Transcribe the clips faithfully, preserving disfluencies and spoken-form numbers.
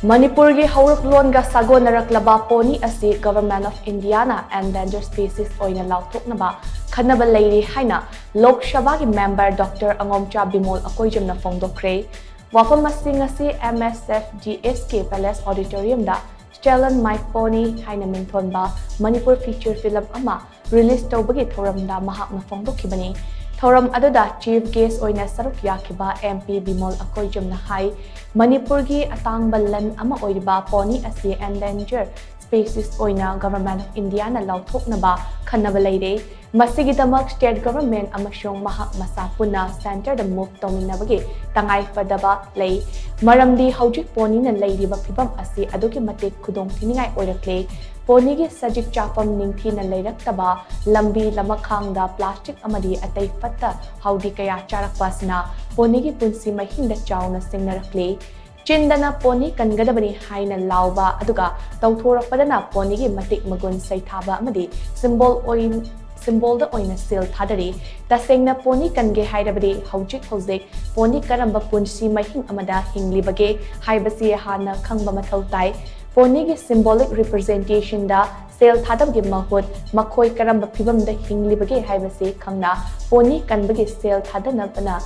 ꯃꯅꯤꯄꯨꯔꯒꯤ ꯍꯧꯔꯛꯂꯣꯟꯒ ꯁꯥꯒꯣꯟꯅꯔꯛꯂꯕ ꯄꯣꯅꯤ ꯑꯁꯤ Government of Indiaꯅ endangered species ꯑꯣꯏꯅ ꯂꯥꯎꯊꯣꯛꯅꯕ ꯈꯟꯅꯕ ꯂꯩꯔꯤ ꯍꯥꯏꯅ ꯂꯣꯛ ꯁꯚꯥꯒꯤ member Doctor ꯑꯉꯣꯝꯆꯥ ꯕꯤꯃꯣꯜ ꯑꯀꯣꯏꯖꯝꯅ ꯐꯣꯡꯗꯣꯛꯈ꯭ꯔꯦ꯫ ꯋꯥꯐꯝ ꯑꯁꯤ ꯉꯁꯤ M S F D S K Palace Auditoriumꯗ Stallion My Pony ꯍꯥꯏꯅ ꯃꯤꯡꯊꯣꯟꯕ ꯃꯅꯤꯄꯨꯔ feature film ꯑꯃ release ꯇꯧꯕꯒꯤ ꯊꯧꯔꯝꯗ ꯃꯍꯥꯛꯅ ꯐꯣꯡꯗꯣꯛꯈꯤꯕꯅꯤ꯫ ꯊꯧꯔꯝ ꯑꯗꯨꯗ chief guest ꯑꯣꯏꯅ ꯁꯔꯨꯛ ꯌꯥꯈꯤꯕ M P ꯕꯤꯃꯣꯜ ꯑꯀꯣꯏꯖꯝꯅ ꯍꯥꯏ, ꯃꯅꯤꯄꯨꯔꯒꯤ ꯑꯇꯥꯡꯕ ꯂꯟ ꯑꯃ ꯑꯣꯏꯔꯤꯕ ꯄꯣꯅꯤ ꯑꯁꯤ endangered species ꯑꯣꯏꯅ Government of Indiaꯅ ꯂꯥꯎꯊꯣꯛꯅꯕ ꯈꯟꯅꯕ ꯂꯩꯔꯦ꯫ ꯃꯁꯤꯒꯤꯗꯃꯛ state government ꯑꯃꯁꯨꯡ ꯃꯍꯥꯛ ꯃꯁꯥ ꯄꯨꯟꯅ centreꯗ move ꯇꯧꯃꯤꯟꯅꯕꯒꯤ ꯇꯉꯥꯏ ꯐꯗꯕ ꯂꯩ꯫ ꯃꯔꯝꯗꯤ ꯍꯧꯖꯤꯛ ꯄꯣꯅꯤꯅ ꯂꯩꯔꯤꯕ ꯐꯤꯕꯝ ꯑꯁꯤ ꯑꯗꯨꯛꯀꯤ ꯃꯇꯤꯛ ꯈꯨꯗꯣꯡꯊꯤꯅꯤꯡꯉꯥꯏ ꯑꯣꯏꯔꯛꯂꯦ꯫ ꯄꯣꯅꯤꯒꯤ ꯁꯖꯤꯛ ꯆꯥꯐꯝ ꯅꯤꯡꯊꯤꯅ ꯂꯩꯔꯛꯇꯕ, ꯂꯝꯕꯤ ꯂꯃꯈꯥꯡꯗ plastic ꯑꯃꯗꯤ ꯑꯇꯩ ꯐꯠꯇ ꯍꯥꯎꯗꯤ ꯀꯌꯥ ꯆꯥꯔꯛꯄ ꯑꯁꯤꯅ ꯄꯣꯅꯤꯒꯤ ꯄꯨꯟꯁꯤ ꯃꯍꯤꯡꯗ ꯆꯥꯎꯅ ꯁꯤꯡꯅꯔꯛꯂꯦ꯫ ꯆꯤꯟꯗꯅ ꯄꯣꯅꯤ ꯀꯟꯒꯗꯕꯅꯤ ꯍꯥꯏꯅ ꯂꯥꯎꯕ, ꯑꯗꯨꯒ ꯇꯧꯊꯣꯔꯛꯄꯗꯅ ꯄꯣꯅꯤꯒꯤ ꯃꯇꯤꯛ ꯃꯒꯨꯟ ꯁꯩꯊꯥꯕ ꯑꯃꯗꯤ symbol ꯑꯣꯏ-, symbolꯗ ꯑꯣꯏꯅ ꯁꯦꯜ ꯊꯥꯗꯔꯤ꯫ ꯇꯁꯦꯡꯅ ꯄꯣꯅꯤ ꯀꯟꯒꯦ ꯍꯥꯏꯔꯕꯗꯤ ꯍꯧꯖꯤꯛ ꯍꯧꯖꯤꯛ ꯄꯣꯅꯤ ꯀꯔꯝꯕ ꯄꯨꯟꯁꯤ ꯃꯍꯤꯡ ꯑꯃꯗ ꯍꯤꯡꯂꯤꯕꯒꯦ ꯍꯥꯏꯕꯁꯤ ꯍꯥꯟꯅ ꯈꯪꯕ ꯃꯊꯧ ꯇꯥꯏ꯫ ꯄꯣꯅꯤꯒꯤ symbolic representationꯗ ꯁꯦꯜ ꯊꯥꯗꯕꯒꯤ ꯃꯍꯨꯠ ꯃꯈꯣꯏ ꯀꯔꯝꯕ ꯐꯤꯕꯝꯗ ꯍꯤꯡꯂꯤꯕꯒꯦ ꯍꯥꯏꯕꯁꯤ ꯈꯪꯅ ꯄꯣꯅꯤ ꯀꯟꯕꯒꯤ ꯁꯦꯜ ꯊꯥꯗꯅꯕꯅ,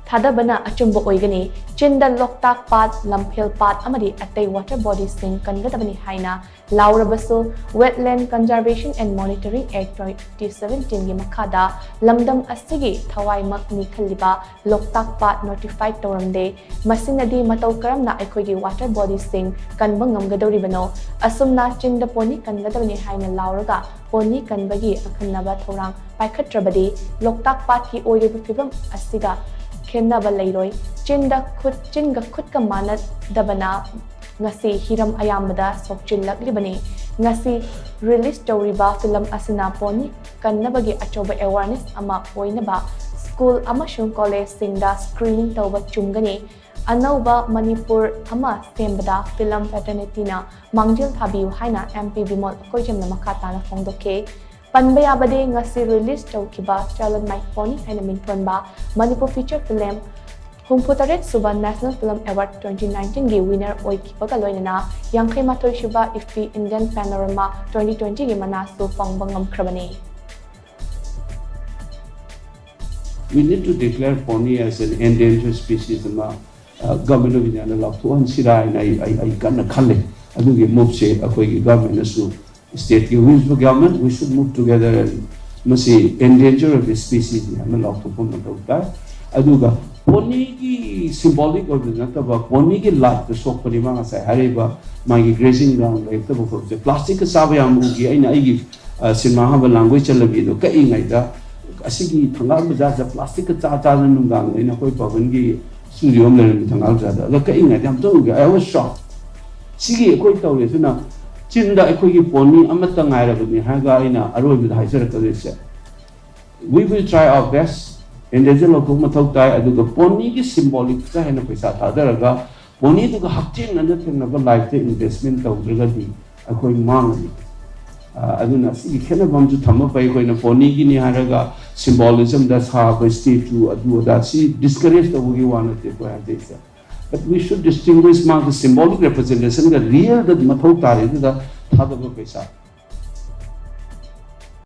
ꯊꯥꯗꯕꯅ ꯑꯆꯨꯝꯕ ꯑꯣꯏꯒꯅꯤ꯫ ꯆꯤꯟꯗ ꯂꯣꯛꯇꯥꯛ ꯄꯥꯠ, ꯂꯝꯐꯦꯜ ꯄꯥꯠ ꯑꯃꯗꯤ ꯑꯇꯩ water bodyꯁꯤꯡ ꯀꯟꯒꯗꯕꯅꯤ ꯍꯥꯏꯅ ꯂꯥꯎꯔꯕꯁꯨ, Wetland Conservation and Monitoring Act twenty seventeenꯒꯤ ꯃꯈꯥꯗ ꯂꯝꯗꯝ ꯑꯁꯤꯒꯤ ꯊꯋꯥꯏꯃꯛꯅꯤ ꯈꯜꯂꯤꯕ ꯂꯣꯛꯇꯥꯛ ꯄꯥꯠ notify ꯇꯧꯔꯝꯗꯦ꯫ ꯃꯁꯤꯅꯗꯤ ꯃꯇꯧ ꯀꯔꯝꯅ ꯑꯩꯈꯣꯏꯒꯤ water bodyꯁꯤꯡ ꯀꯟꯕ ꯉꯝꯒꯗꯧꯔꯤꯕꯅꯣ? ꯑꯁꯨꯝꯅ ꯆꯤꯟꯗ ꯄꯣꯅꯤ ꯀꯟꯒꯗꯕꯅꯤ ꯍꯥꯏꯅ ꯂꯥꯎꯔꯒ ꯄꯣꯅꯤ ꯀꯟꯕꯒꯤ ꯑꯈꯟꯅꯕ ꯊꯧꯔꯥꯡ ꯄꯥꯏꯈꯠꯇ꯭ꯔꯕꯗꯤ ꯂꯣꯛꯇꯥꯛ ꯄꯥꯠꯀꯤ ꯑꯣꯏꯔꯤꯕ ꯐꯤꯕꯝ ꯑꯁꯤꯒ ꯈꯦꯟꯅꯕ ꯂꯩꯔꯣꯏ꯫ ꯆꯤꯟꯗ ꯈꯨꯠ, ꯆꯤꯟꯒ ꯈꯨꯠꯀ ꯃꯥꯟꯅꯗꯕꯅ ꯉꯁꯤ ꯍꯤꯔꯝ ꯑꯌꯥꯝꯕꯗ ꯁꯣꯛꯆꯤꯜꯂꯛꯂꯤꯕꯅꯤ꯫ ꯉꯁꯤ release ꯇꯧꯔꯤꯕ film ꯑꯁꯤꯅ ꯄꯣꯅꯤ ꯀꯟꯅꯕꯒꯤ ꯑꯆꯧꯕ awareness ꯑꯃ ꯑꯣꯏꯅꯕ school ꯑꯃꯁꯨꯡ collegeꯁꯤꯡꯗ screening ꯇꯧꯕ ꯆꯨꯝꯒꯅꯤ꯫ ꯑꯅꯧꯕ ꯃꯅꯤꯄꯨꯔ ꯑꯃ ꯁꯦꯝꯕꯗ film fraternityꯅ ꯃꯥꯡꯖꯤꯜ ꯊꯥꯕꯤꯌꯨ ꯍꯥꯏꯅ M P ꯕꯤꯃꯣꯜ ꯑꯀꯣꯏꯖꯝꯅ ꯃꯈꯥ ꯇꯥꯅ ꯐꯣꯡꯗꯣꯛꯈꯤ꯫ ꯄꯟꯕ ꯌꯥꯕꯗꯤ ꯉꯁꯤ release ꯇꯧꯈꯤꯕ Stallion My Pony ꯍꯥꯏꯅ ꯃꯤꯡꯊꯣꯟꯕ ꯃꯅꯤꯄꯨꯔ feature film ꯍꯨꯝꯐꯨ ꯇꯔꯦꯠ ꯁꯨꯕ National Film Award twenty nineteen ꯒꯤ winner ꯑꯣꯏꯈꯤꯕꯒ ꯂꯣꯏꯅꯅ ꯌꯥꯡꯈꯩ ꯃꯥꯊꯣꯏ ꯁꯨꯕ IFFI Indian Panorama twenty twenty ꯒꯤ ꯃꯅꯥꯁꯨ ꯐꯪꯕ ꯉꯝꯈ꯭ꯔꯕꯅꯤ꯫ We need to declare pony as an endangered species ꯑꯃ Government of Indiaꯅ ꯂꯥꯎꯊꯣꯛꯍꯟꯁꯤꯔꯥ ꯍꯥꯏꯅ ꯑꯩ ꯑꯩ ꯑꯩ ꯀꯟꯅ ꯈꯜꯂꯤ꯫ ꯑꯗꯨꯒꯤ moveꯁꯦ ꯑꯩꯈꯣꯏꯒꯤ governmentꯅꯁꯨ, stateꯀꯤ, we government, we should move together and ꯃꯁꯤ endangered species ꯍꯥꯏꯅ ꯂꯥꯎꯊꯣꯛꯄ ꯃꯊꯧ ꯇꯥꯏ꯫ ꯑꯗꯨꯒ ponyꯒꯤ symbolic ꯑꯣꯏꯕ ꯅꯠꯇꯕ ponyꯒꯤ lifeꯇ ꯁꯣꯛꯄꯅꯤ꯫ ꯃꯥ ꯉꯁꯥꯏ ꯍꯥꯏꯔꯤꯕ ꯃꯥꯒꯤ grazing ground ꯂꯩꯔꯛꯇꯕ ꯈꯣꯠꯄꯁꯦ꯫ Plasticꯀ ꯆꯥꯕ ꯌꯥꯝ ꯎꯈꯤ꯫ ꯑꯩꯅ ꯑꯩꯒꯤ ꯁꯤꯅꯦꯃꯥ ꯍꯥꯏꯕ ꯂꯥꯡꯒꯣꯏ ꯆꯠꯂꯕꯤ ꯑꯗꯣ ꯀꯛꯏꯉꯩꯗ ꯑꯁꯤꯒꯤ ꯊꯪꯒꯥꯜ ꯕꯖꯥꯔꯗ plasticꯀ ꯆꯥ ꯆꯥꯗꯅ ꯅꯨꯡꯗꯥꯡ ꯑꯩꯅ ꯑꯩꯈꯣꯏ ꯄꯥꯕꯟꯒꯤ studio ꯑꯃ ꯂꯩꯔꯝꯃꯤ ꯊꯪꯒꯥꯜ ꯕꯖꯥꯔꯗ꯫ ꯑꯗ ꯀꯛꯏꯉꯩꯗ ꯌꯥꯝ ꯇꯧꯒꯦ꯫ I was shocked꯫ ꯁꯤꯒꯤ ꯑꯩꯈꯣꯏ ꯇꯧꯔꯤꯁꯤꯅ ꯆꯤꯟꯗ ꯑꯩꯈꯣꯏꯒꯤ pony ꯑꯃꯠꯇ ꯉꯥꯏꯔꯕꯅꯤ ꯍꯥꯏꯔꯒ ꯑꯩꯅ ꯑꯔꯣꯏꯕꯗ ꯍꯥꯏꯖꯔꯛꯀꯗꯣꯏꯁꯦ, we will try our best꯫ Endangered ꯂꯧꯊꯣꯛ ꯃꯊꯧ ꯇꯥꯏ꯫ ꯑꯗꯨꯒ ponyꯒꯤ symbolicꯇ ꯍꯦꯟꯅ ꯄꯩꯁꯥ ꯊꯥꯗꯔꯒ ponyꯗꯨꯒ ꯍꯛꯊꯦꯡꯅꯅ ꯊꯦꯡꯅꯕ lifeꯇ investment ꯇꯧꯗ꯭ꯔꯒꯗꯤ ꯑꯩꯈꯣꯏ ꯃꯥꯡꯉꯅꯤ꯫ ꯑꯗꯨꯅ ꯁꯤꯒꯤ ꯈꯦꯠꯅꯕ ꯑꯃꯁꯨ ꯊꯝꯕ ꯐꯩ꯫ ꯑꯩꯈꯣꯏꯅ ponyꯒꯤꯅꯤ ꯍꯥꯏꯔꯒ symbolismꯗ ꯁꯥꯕ statue ꯑꯗꯨ ꯑꯗꯥ ꯁꯤ discourage ꯇꯧꯕꯒꯤ ꯋꯥ ꯅꯠꯇꯦ ꯑꯩꯈꯣꯏ ꯍꯥꯏꯖꯔꯤꯁꯦ꯫ But we should distinguish ꯃꯥꯒꯤ symbolic representationꯒ realꯗ ꯃꯊꯧ ꯇꯥꯔꯤꯗꯨꯗ ꯊꯥꯗꯕ ꯄꯩꯁꯥ꯫